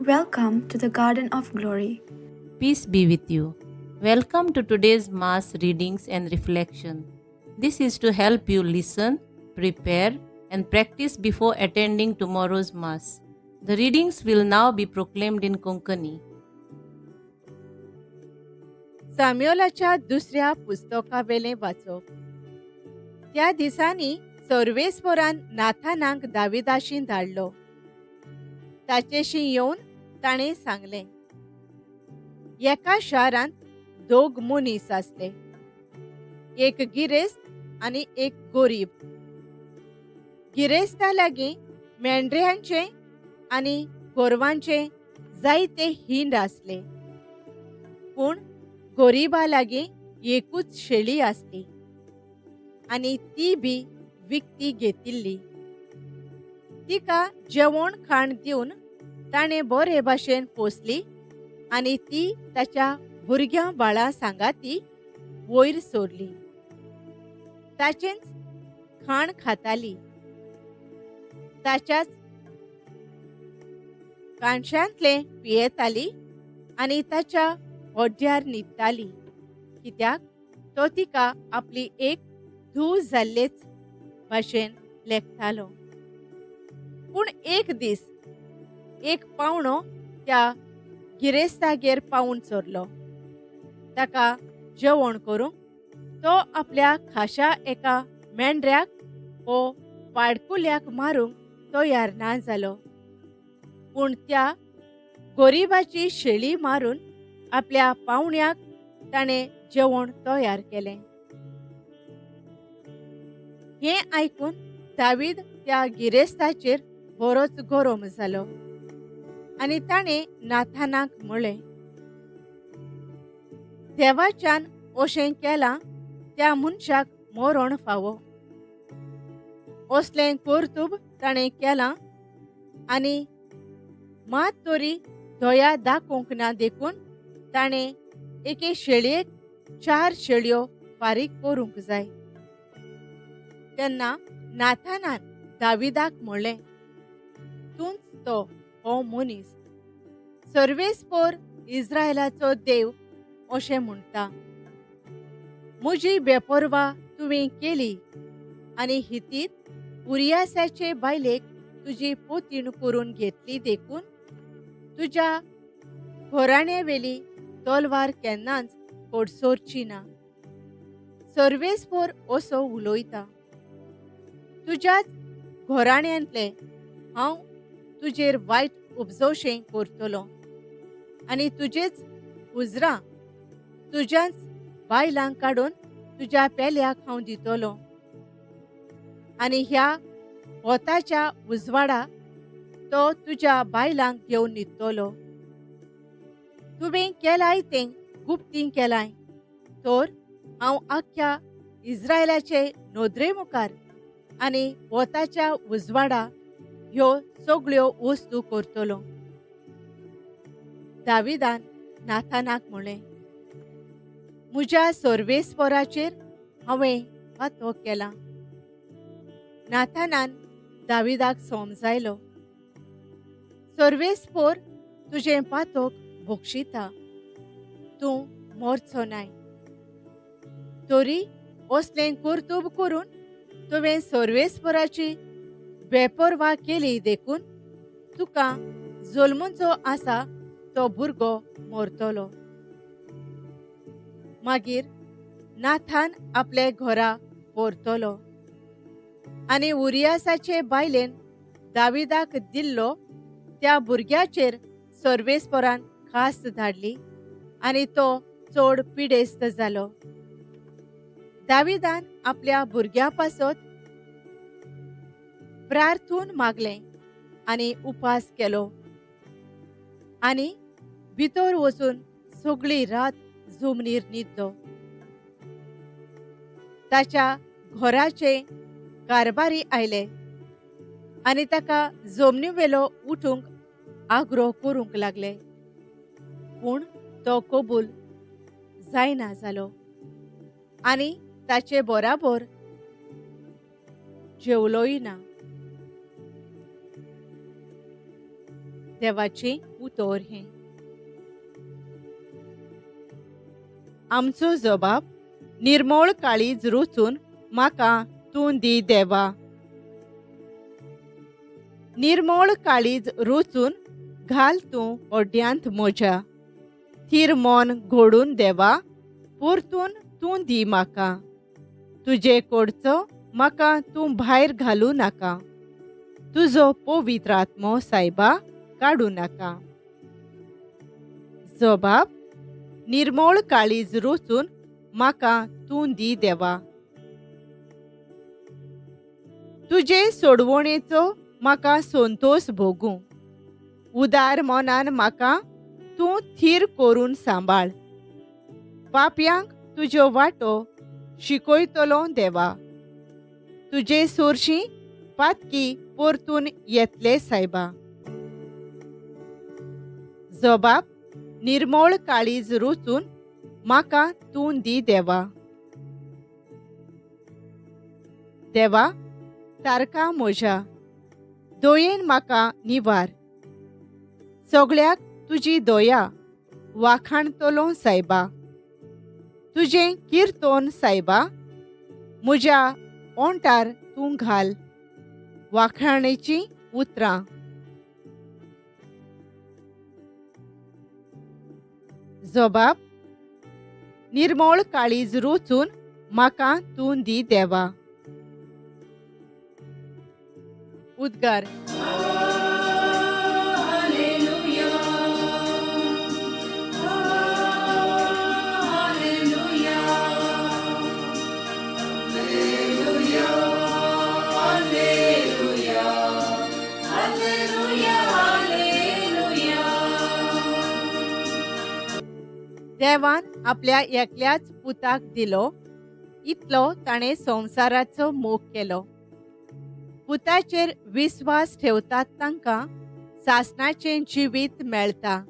Welcome to the Garden of Glory. Peace be with you. Welcome to today's Mass readings and reflection. This is to help you listen, prepare, and practice before attending tomorrow's Mass. The readings will now be proclaimed in Konkani. साम्योलाच्या दुसऱ्या पुस्तकावेलें वाचप. त्या दिसांनी सर्वेस्परान नाथानाक दाविदाशी धाडलो. ताचेशी येवन ताणें सांगलें, एका शारांत दोग मनीस आसले, एक गिरेस्त आनी एक गोरीब. गिरेस्ता लागीं मेंढऱ्यांचे आनी गोरवांचे जायते हिंड आसले, पूण गोरिबा लागीं एकूच शेळी आसली आनी ती बी विकती घेतिल्ली. तिका जेवण खाण दिवन ताणें बरे भाशेन पोसली आनी ती ताच्या भुरग्यां बाळां सांगाती वयर सोडली. ताचेंच खाण खाताली, ताच्याच कांश्यांतलें पियेताली आनी ताच्या होड्यार न्हिदताली, कित्याक तो तिका आपली एक धूव जाल्लेच भाशेन लेखतालो. पूण एक दीस एक पावणो त्या गिरेस्तागेर पावून चोरलो. ताका जेवण करूंक तो आपल्या खाशा एका मेंढऱ्याक वो पाडकुल्याक मारूंक तयार ना जालो, पूण त्या गोरिबाची शेळी मारून आपल्या पावण्याक ताणें जेवण तयार केलें. हें आयकून दावीद त्या गिरेस्ताचेर बरोच गरम जालो आनी ताणें नाथानाक म्हळें, देवाच्यान अशें केलां त्या मनशाक मरण फावो. असलें कर्तूब ताणें केलां आनी मात तरी दया दाखोवंक ना, देखून ताणें एके शेळयेक 4 शेळयो फारीक करूंक जाय. तेन्ना नाथानान दाविदाक म्हणलें, तूंच तो हो मनीस, सर्वेस्पर इस्रायलाचो देव अशें म्हणटा, म्हजी बेपर्वा तुवें केली आनी हितीत उरियासाचे बायलेक तुजी पोतीण करून घेतली, देखून तुज्या घराण्यावेली तलवार केन्नाच कडसरची ना. सर्वेस्पर असो उलयता, तुज्याच घराण्यांतले हांव तुजेर वायट उपजोशें करतलो आनी तुजेच उजरां तुज्याच बायलांक काडून तुज्या पेल्याक हांव दितलो आनी ह्या वताच्या उजवाडा तो तुज्या बायलांक घेवन न्हिदतलो. तुवें केलाय तें गुप्तीं केलाय, तर हांव आख्ख्या इस्रायलाचे नदरे मुखार आनी वताच्या उजवाडा ह्यो सगळ्यो वस्तू करतलो. दाविदान नाथानाक म्हणलें, म्हज्या सर्वेस्पराचेर हांवें पातक केलां. नाथानान दाविदाक समजायलो, सर्वेस्पर तुजें पातक बक्षिता, तूं मरचो नाय. तरी असलें कर्तूब करून तुवें सर्वेस्पराची बेपर्वा केली, देखून तुका जल्मूचो आसा तो भुरगो मरतलो. मागीर नाथान आपले घरा परतलो आनी उरियासाचे बायलेन दाविदाक दिल्लो त्या भुरग्याचेर सर्वेस्परान खास धाडली आनी तो चड पिडेस्त जालो. दाविदान आपल्या भुरग्या पासत प्रार्थून मागलें आनी उपास केलो आनी भितर वचून सगळी रात जमनीर न्हिदलो. ताच्या घराचे कारभारी आयले आनी ताका जमनीवेलो उठूंक आग्रो करूंक लागले, पूण तो कबूल जायना जालो आनी ताचे बराबर जेवलोय ना. देवाचें उतर हें. आमचो जबाब निर्मोळ काळीज रोचून म्हाका तूं दी देवा. निर्मोळ काळीज रोचून घाल तूं ओड्यांत म्हज्या, थीर मन घडून देवा परतून तूं दी म्हाका. तुजे कडचो म्हाका तूं भायर घालूं नाका, तुजो पवित्र आत्मो सायबा काडूं नाका. जबाब निर्मोळ काळीज रोचून म्हाका तूं दी देवा. तुजे सोडवणेचो म्हाका संतोष भोगूं, उदार मनान म्हाका तूं थीर करून सांबाळ. पापयांक तुज्यो वाटो शिकयतलो देवा, तुजे सोरशी पातकी परतून येतले सायबा. जबाब निर्मोळ काळीज रोचून म्हाका तूं दी देवा. देवा तारका म्हज्या, दयेन म्हाका निवार, सगळ्याक तुजी दया वाखाणतलो सायबा. तुजें किर्तन सायबा म्हज्या ओंठार तूं घाल, वाखाणेचीं उतरां. जबाब निर्मोळ काळीज रोचून म्हाका तूं दी देवा. उद्गार. देवान आपल्या एकल्याच पुताक दिलो, इतलो ताणें संवसाराचो मोग केलो. पुताचेर विस्वास ठेवतात तांकां सासणाचें जिवीत मेळटा.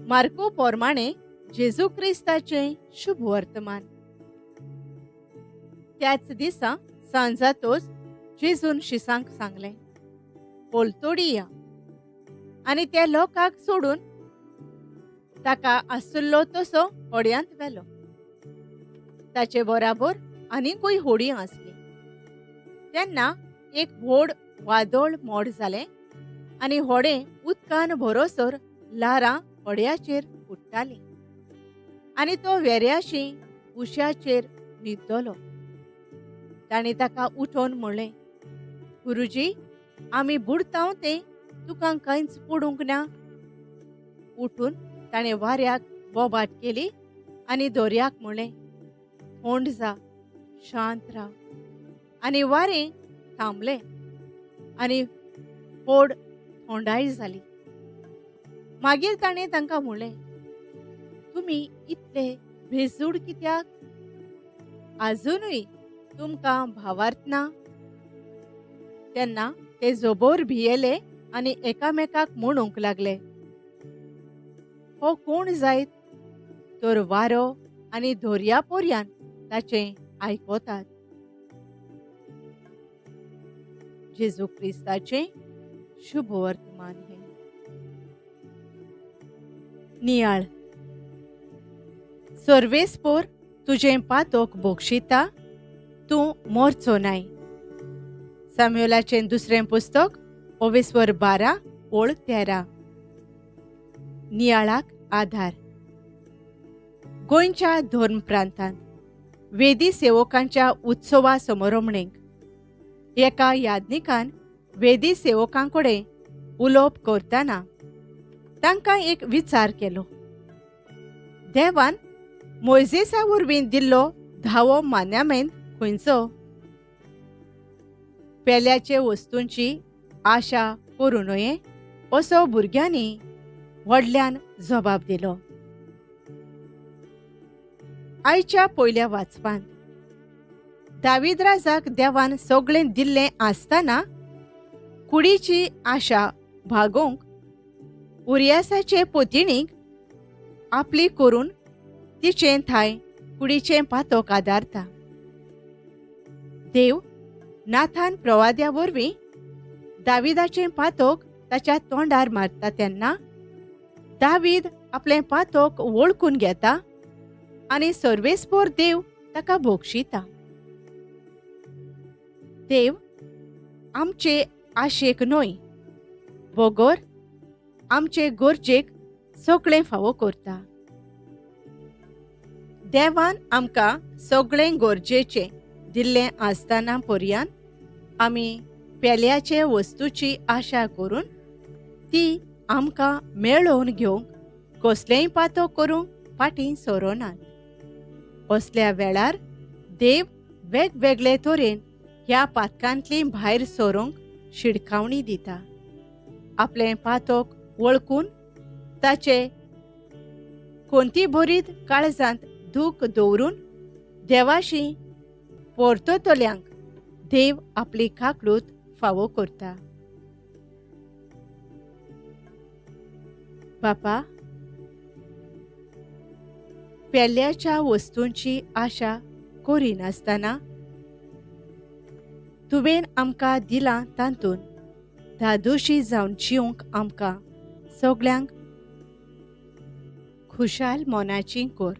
मार्को पोरमाणे जेजू क्रिस्ताचें शुभ वर्तमान. त्याच दिसा सांजातोच जेजून शिसांक सांगलें, पोलतोडी या. आनी त्या लोकांक सोडून ताका आसुल्लो तसो होडयांत व्हेलो. ताचे बराबर आनीकूय होडी आसली. तेन्ना एक व्हड वादळ मोड जालें आनी होडें उदकान भरोसर ल्हारां होड्याचेर उडटालीं आनी तो वेऱ्याशी उश्याचेर न्हिदलो. ताणें ताका उठोवन म्हणलें, गुरुजी, आमी बुडतांव तें तुका कांयच पडूंक ना. उठून ताणें वाऱ्याक बोबाट केली आनी दर्याक म्हणलें, थंड जा, शांत राव. आनी वारें थांबलें आनी व्हड थंडाय जाली. मागीर ताणें तांकां म्हणलें, तुमी इतले भेजूड कित्याक? आजुनूय तुमकां भावार्थ ना? तेन्ना ते जोबोर भियेले आनी एकामेकाक म्हणूंक लागले, हो कोण जायत तर वारो आनी दर्या पोरयान ताचें आयकतात. जेजू क्रिस्ताचें शुभ वर्तमान हें. नियाळ. सर्वेस्पोर तुजें पातोक बोक्षिता, तूं मोरचो नाय. साम्युलाचें दुसरें पुस्तक ओवेस्वर 12 ओळ 13. नियाळाक आधार. गोंयच्या धर्म प्रांतांत वेदी सेवकांच्या उत्सवा समारंभणेक एका याज्ञिकान वेदी सेवकां कडेन उलोवप करतना तांकां एक विचार केलो. देवान मोयजेसा वरवीं दिल्लो धावो मान्यामेंत खंयचो? पेल्याचे वस्तूंची आशा करूं नये असो भुरग्यांनी व्हडल्यान जबाब दिलो. आयच्या पयल्या वाचपांत दावीद राजाक देवान सगळें दिल्लें आसतना कुडीची आशा भागोवंक उरियासाचे पोतिणीक आपली करून तिचें थांय कुडीचें पातोक आदारता. देव नाथान प्रवाद्या वरवीं दाविदाचें पातोक ताच्या तोंडार मारता तेन्ना दावीद आपलें पातोक वळखून घेता आनी सर्वेस्पोर देव ताका भोगशिता. देव आमचे आशेक न्हय बगर आमचे गरजेक सगळें फावो करता. देवान आमकां सगळें गरजेचें दिल्लें आसतना पर्यान आमी पेल्याचे वस्तूची आशा करून ती आमकां मेळोवन घेवंक कसलेंय पातो करूंक फाटीं सरोनात. असल्या वेळार देव वेगवेगळे तरेन ह्या पातकांतली भायर सरूंक शिडकावणी दिता. आपलें पातोक वळखून ताचे कोणती भरीत काळजांत दूख दवरून देवाशी परततल्यांक देव आपली काकळूत फावो करता. बापा, पेल्याच्या वस्तूंची आशा करिनासतना तुवें आमकां दिलां तातूंत धादोशी जावन जिवंक आमकां सगल्यांक खुशाल मनाची कर.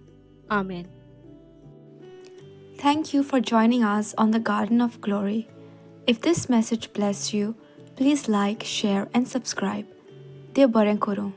आमेन. Thank you for joining us on the Garden of Glory. If this message blessed you, please like, share, and subscribe. देव बरें करूं.